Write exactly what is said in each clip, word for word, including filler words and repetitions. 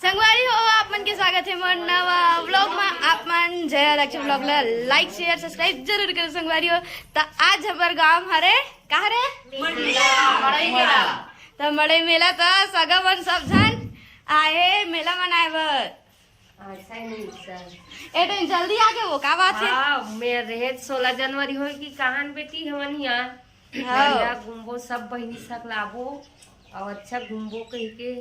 संगवारी हो, आप मन के स्वागत हे मोर नवा vlog मा। आप मन जया लक्ष्मी vlog ला like, share, subscribe जरूर करो संगवारी हो। त आज हमर गांव हरे, कहाँ रे? मड़ई मेला। त मड़ई मेला त सगा मन सब झन आए मेला मनाए बर। ऐसा ही नहीं सर। ए तो जल्दी आगे हो, का बात है? हाँ, मैं रहे सोलह जनवरी होय कि कहान बेटी हमन यहाँ। हाँ। बढ़िया घूमबो, सब बहिनी सकलाबो और अच्छा घूमबो कह के।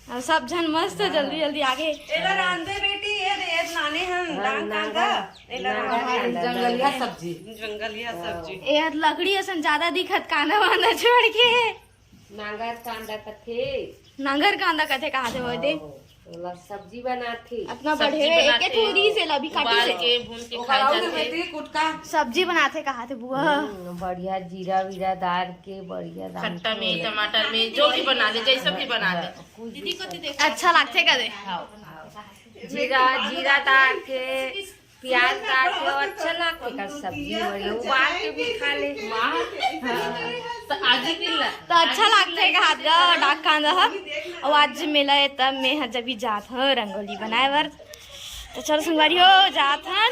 अब सब झन मस्त हाँ। जल्दी जल्दी आगे। एला रांधे बेटी, ये दे, ये नाने हम हाँ, डांग नांगा। कांदा। एला नांगा रांधे। कांदा। जंगलिया सब्जी। जंगलिया हाँ। सब्जी। ए लकड़ी असन ज्यादा दिखत, कांदा वांदा छोड़ के। नांगर कांदा कथे। नांगर कांदा कथे कहा थे वो दे। हाँ, ओला सब्जी बनाथे। अतना सब्जी बढ़े, एक बनाथे, थोड़ी से ला भी काटी उबाल से। के, भून के ओकर खाए आऊ ने जाथे। बेटी कुटका। सब्जी बनाथे कहा थे बुआ। हम्म, बढ़िया जीरा वीरा डाल के बढ़िया रांधथे। खट्टा में, टमाटर में, जो भी बना दे, जैसा भी बना दे। हाँ, कुछ भी दीदी को तो देख। अच्छा लागथे का दे? हाँ, हाँ। जीरा, जीरा डाल के प्याज काट के अच्छा लागथे का सब्जी, बढ़िया उबाल के भी खा ले। त अच्छा लागथे का हाथ गा डाक कांदा ह। अउ आज मेला ए तब मैं ह जब भी जात हूँ रंगोली बनाए बर। त चलो संगवारी हो जात हन।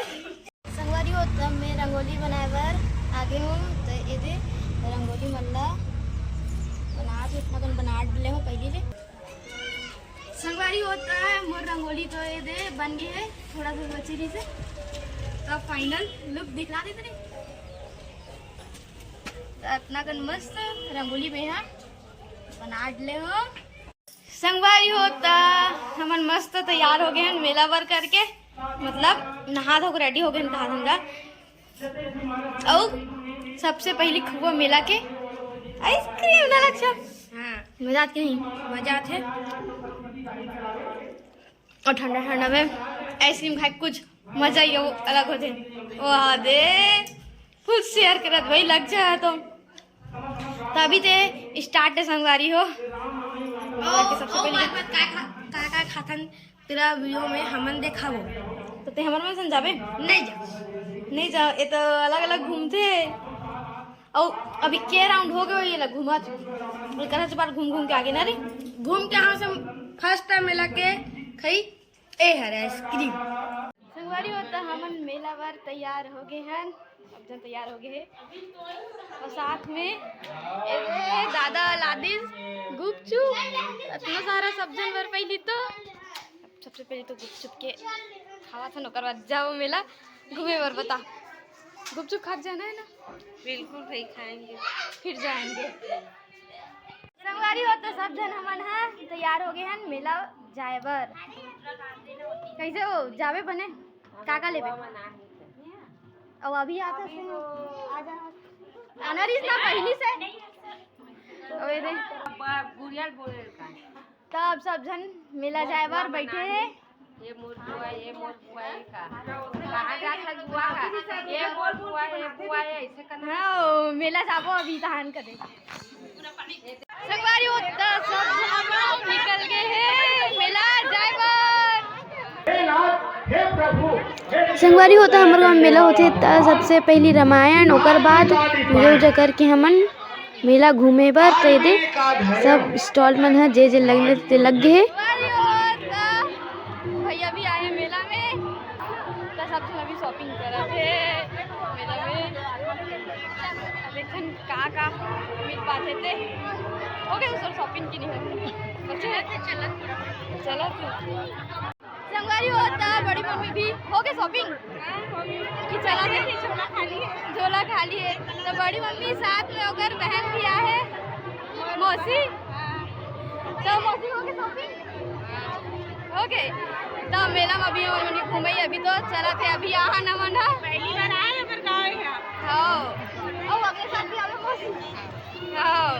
संगवारी हो तब मैं रंगोली बनाए बर आगे हूँ। त एदे रंगोली मन ला बना के अपना कन बना ले हूँ पहली ले। संगवारी हो त मोर रंगोली तो एदे बन गे हे, थोड़ा सा बचे रहिसे। त final look दिखला देते रे। त अतना कन मस्त रंगोली में हा बना ले हो। संगवारी हो त हमन मस्त तैयार हो गए हैं मेला बर करके, मतलब नहा धो के ready हो गए हैं कहा धंधा। अउ सबसे पहली खुआ मेला के ice cream ना लक्षण। हाँ। मजा आत के नहीं? मजा आत हे। अउ ठंडा ठंडा में ice cream खाए के कुछ मजा ही अलग होथे। वाह दे, full share करत भाई लग जा तो। त अभी ते start हे संगवारी हो। ओ, सबसे ओ, पहले बात, बात, का, का, का, का खाथन तेरा video में हमन देखाबो। त ते हमर मन सन जाबे? नहीं जा। नहीं जा, ये तो अलग-अलग घूमथे। अउ अभी के round हो गए ये ला घूमत? ये करा से बार घूम घूम के आगे ना रे? घूम के यहाँ से first time मिला के खाई ए हरे ice cream। संगवारी हो त हमन मेला बर तैयार हो गए हन, सब जन तैयार हो गए हे। अउ साथ में एदे दादा लादिस गुपचुप, अतना सारा सब जन बर पहली तो। सबसे पहले तो गुपचुप के खावा था, ओकर बाद जाओ मेला घूमे बर। बता, गुपचुप खा के जाना है ना? बिल्कुल भाई, खाएंगे। फिर जाएंगे। संगवारी हो त सब जन हमन ह तैयार हो गए हन मेला जाए बर। कैसे हो जाबे बने? का का लेबे? अउ अभी आता से आ जाना। आना रहीस ना पहली से। अबे रे। गुड़िया बोले का। त अब सब झन मेला जाए बर बइठे हे। ये मोर बुआ, ये मोर बुआ, ये का? कहाँ जात हस बुआ का? ये मोर बुआ, ये बुआ, ये ऐसे करना। हाँ, मेला जाबो अभी तहान करे। संगवारी हो त सब झन निकल गए हे मेला जाए बर। संगवारी हो त हमर गाँव में मेला होथे त सबसे पहली रामायण, ओकर बाद पूजा उजा करके हमन मेला घूमे बर। त एदे सब stall मन ह जे जे लगने ते लग गे हे। भैया भी आए मेला में, त सब झन अभी shopping करत हे मेला में। अब देखन का का मिल पाथे ते। हो गए सब shopping की नहीं हो? चलत हे, चलत हे। चलत हे। संगवारी हो त बड़ी मम्मी भी हो गए shopping? कि चला गए? झोला खाली है। झोला खाली है। त बड़ी मम्मी साथ में ओकर बहन भी आहे, मौसी। त मौसी हो गए shopping? हो गए। त मेला में अभी हमन घूमे, अभी तो चला थे, अभी यहाँ न मन है। पहली बार आए हमर गाँव यहाँ। हाँ। और अपने साथ भी आवे मौसी। हाँ।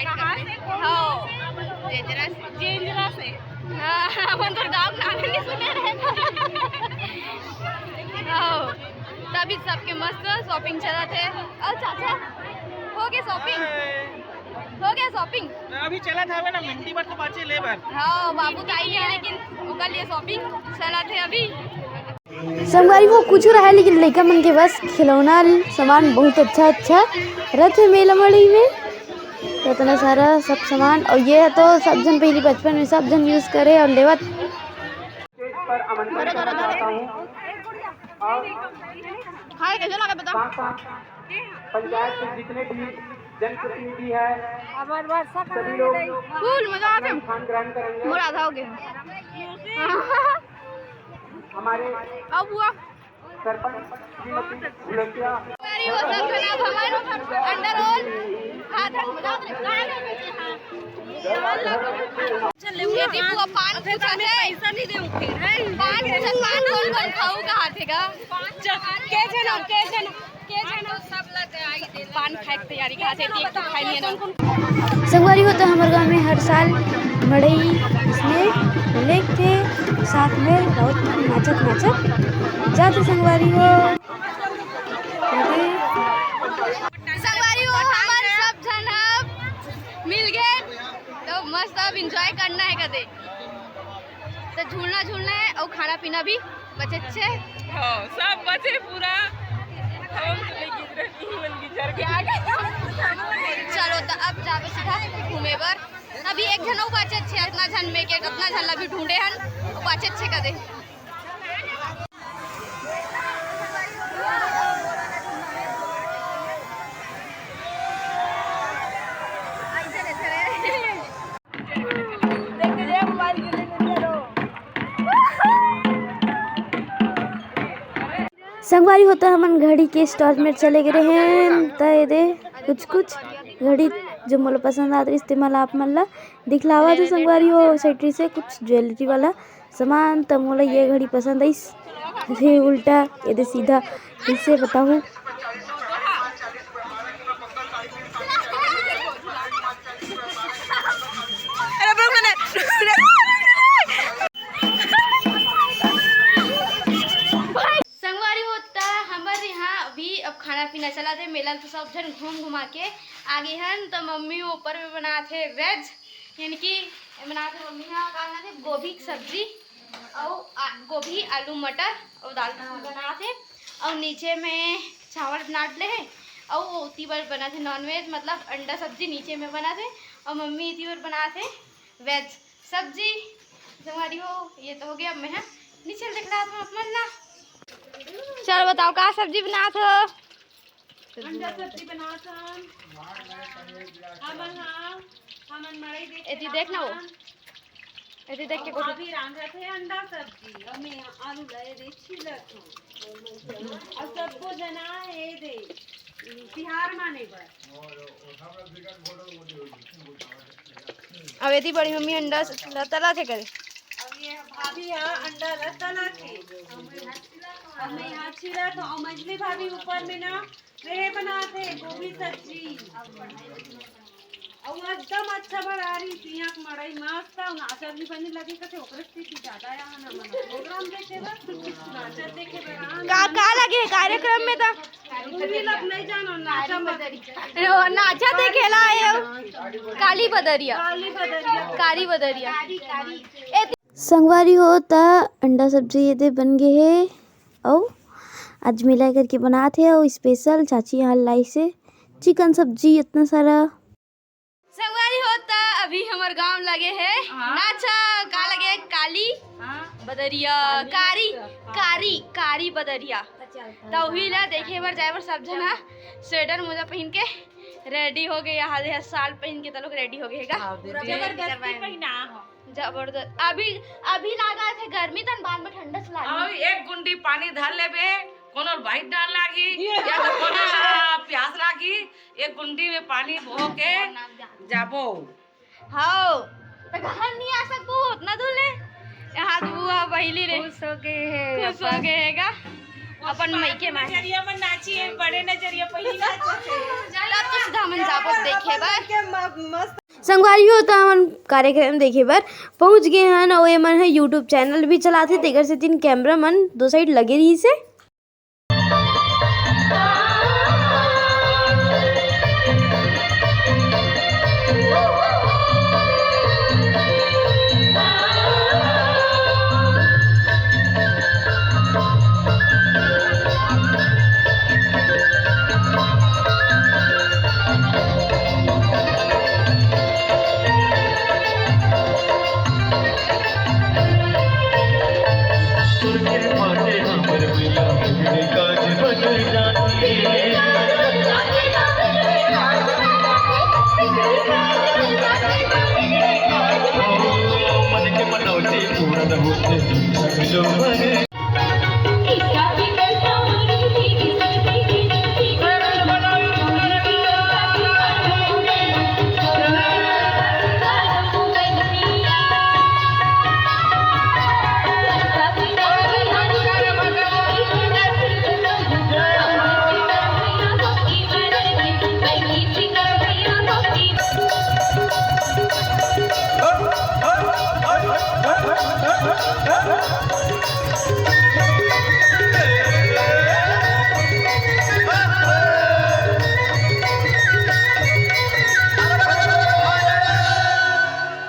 कहाँ से? हाँ। जेंजरा से। जेंजरा से। हाँ, अपन तो गाँव नाम नहीं सुने रहे। हाँ। तभी सबके मस्त shopping चलत हे। अउ चाचा, हो गए shopping? हो गए shopping? अभी चलत हवे ना, मिनटी बर तो बाचे ले बर। हाँ, बाबू तो आई नहीं है, लेकिन ओकर लिए shopping चलत हे अभी। संगवारी हो कुछ रहे, लेकिन लइका मन के बस खिलौना सामान बहुत अच्छा अच्छा रथे मेला मड़ई में। इतना सारा सब सामान, और ये तो सब झन पहली बचपन में सब झन use करे और लेवत। खाए कैसे लगा बता? पंचायत के जितने भी जनप्रतिनिधि है, सभी लोग फुल मजा आथे। स्थान ग्रहण करेंगे। मोर आधा हो गया। हमारे अब हुआ। सरपंच श्रीमती भुलैया। अरे वो सब खराब, हमारे अंडा रोल, हाथ मजा आथे। ये दीपू अब पान पूछा थे। पैसा नहीं दे उठे। पान पूछा, पान कौन कौन खाऊ कहा थे का? के झन, के झन, के झन। पान खाए के तैयारी कहा थे, एक तो खाई लिए ना। संगवारी हो तो हमर गांव में हर साल मड़ई इसने लेके साथ में बहुत नाचत नाचत जाते संगवारी हो। संगवारी हो, हमन सब झन अब मिल गए, तो मस्त अब enjoy करना है कदे। तो झूलना झूलना है और खाना पीना भी बचे छे। हाँ, सब बचे पूरा। हम तो नहीं गिर रहे, नहीं, मन गिर के आ गए। चलो, तो अब जावे सीधा घूमे बर। अभी एक झन और बचे छे, इतना झन में के, कितना झन ला भी ढूंढे हन, वो बचे छे कदे। संगवारी हो तो हमन घड़ी के store में चले गए रहेन, त ये दे कुछ कुछ घड़ी जो मोला पसंद आत रहिस, ते मन ला आप मन ला दिखलावत हे संगवारी हो। सेटरी से कुछ jewellery वाला सामान, त मोला ये घड़ी पसंद आइस। ये उल्टा, ये दे सीधा, कइसे बताहूँ? संगवारी हो, त हमर यहाँ अभी अब खाना पीना चलत हे, मेला ल तो सब झन घूम घुमा के आ गे हन। त मम्मी ऊपर में बनात हे veg, यानी कि बनात हे मम्मी ह, का बनात हे, गोभी के सब्जी अउ आ, गोभी, आलू, मटर अउ दाल बनात हे, अउ नीचे में चावल बनात ले हे, अउ ओती बर बनात हे non veg, मतलब अंडा सब्जी नीचे में बनात हे, अउ मम्मी एती बर बनात हे veg सब्जी। संगवारी हो, ये तो हो गया, अब मैं ह नीचे ल दिखलात हूँ आप मन ला। चल बताओ, का सब्जी बनात हो? अंडा सब्जी बनात हन। हमन हा, हमन मड़ई देखे एती देख ना वो। जात हन। एती देख के अउ गोभी। भाभी रांधत हे अंडा सब्जी, अउ मैं आलू ला ए दे छीलत हूँ। अउ सबको जना हे दे, तिहार माने बर। अब एती बड़ी मम्मी अंडा ला तला थे करे। अब ये भाभी हा अंडा ला तला थे। अब मैं हा छीलत हूँ, अउ मझली भाभी ऊपर में ना रे बनात हे गोभी सब्जी। अउ एकदम अच्छा बना रही, पिया के मड़ई मस्त, अउ नाचा भी बने लगे कथे, ओकरे से कि ज्यादा यहाँ ना मना। Program देखे बर, नाचा देखे बर, हाँ, का, का लगे हे कार्यक्रम में त? पूरी लोग नहीं जानो, नाचा मत। ओ, नाचा देखे ला आए हो। काली बदरिया। काली बदरिया। कारी बदरिया। ए, संगवारी हो त अंडा सब्जी ये दे बन गे हे, अउ आज मिला करके बनात हे, अउ special चाची यहाँ लाइस हे chicken सब्जी इतना सारा। संगवारी हो त अभी हमर गांव लगे हे हाँ। नाचा, का लगे? काली हाँ। बदरिया, काली कारी, बदरिया। कारी, कारी बदरिया। अच्छा, त उही ला देखे बर जाए बर सब झन हा sweater मोजा पहिन के ready हो गे, यहाँ ले साल पहिन के त लोग ready हो गे हे गा। हाँ, पूरा जबरदस्ती पहिना हो। जबरदस्त। अभी, अभी लागा थे गर्मी, तन बाद में ठंडा से लागी। अउ एक गुंडी पानी धर लेबे, कोनो बाहिर डाल लागी, या तो कोनो ला प्यास लागी, एक गुंडी में पानी बो के जाबो। हाओ, त घर नहीं आ सकबो, उतना दूर ले। यहाँ तो बुआ बहिली रे। खुश हो गए हे, खुश हो गए हे गा। अपन मइके में। नजरिया में नाची है, बड़े नजरिया पहिली नाचत हे। तब तो सीधा हमन जाबो देखे बर। के म-, मस्त संगवारी हो, त हमन कार्यक्रम देखे बर पहुंच गे हन, अउ एमन ह YouTube channel भी चलाथे, तेकर सेती camera मन दो side लगे रहिस हे।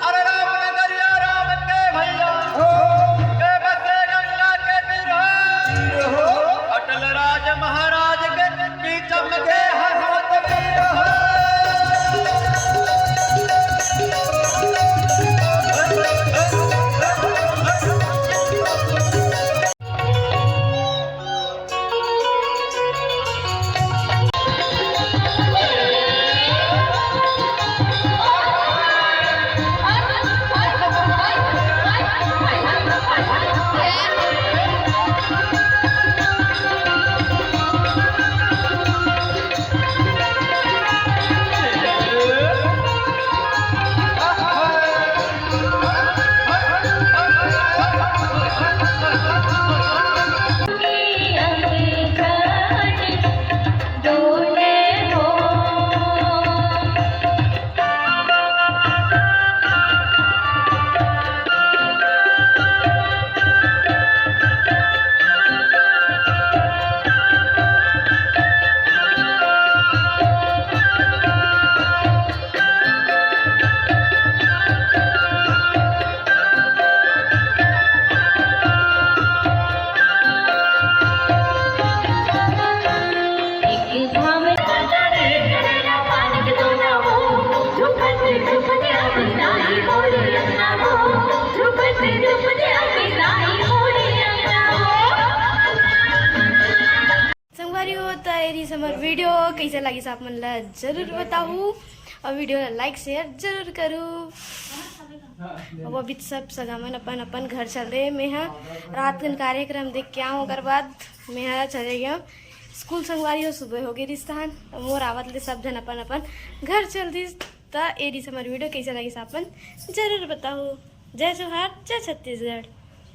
अरे राम नगरिया राम के भैया, के बसे गंगा के तीर हो। अटल राज महाराज के, की चमके हर हाथ पीर हो। संगवारी हो, त एरी हमर वीडियो कैसे लागिस, आप मन ला जरूर बताहू, और वीडियो ला लाइक शेयर जरूर करू। अब अभी सब सगा मन अपन अपन घर चल दे। मैं हा रात कन कार्यक्रम देख के आऊँ, ओकर बाद मैं हा चले गया स्कूल। संगवारी हो, सुबह हो गई रिश्तान, मोर आवत ले सब जन अपन अपन घर चल दिस। त एरी हमर वीडियो कैसे लागिस, आप मन जरूर बताहू। जय जोहार, जय छत्तीसगढ़।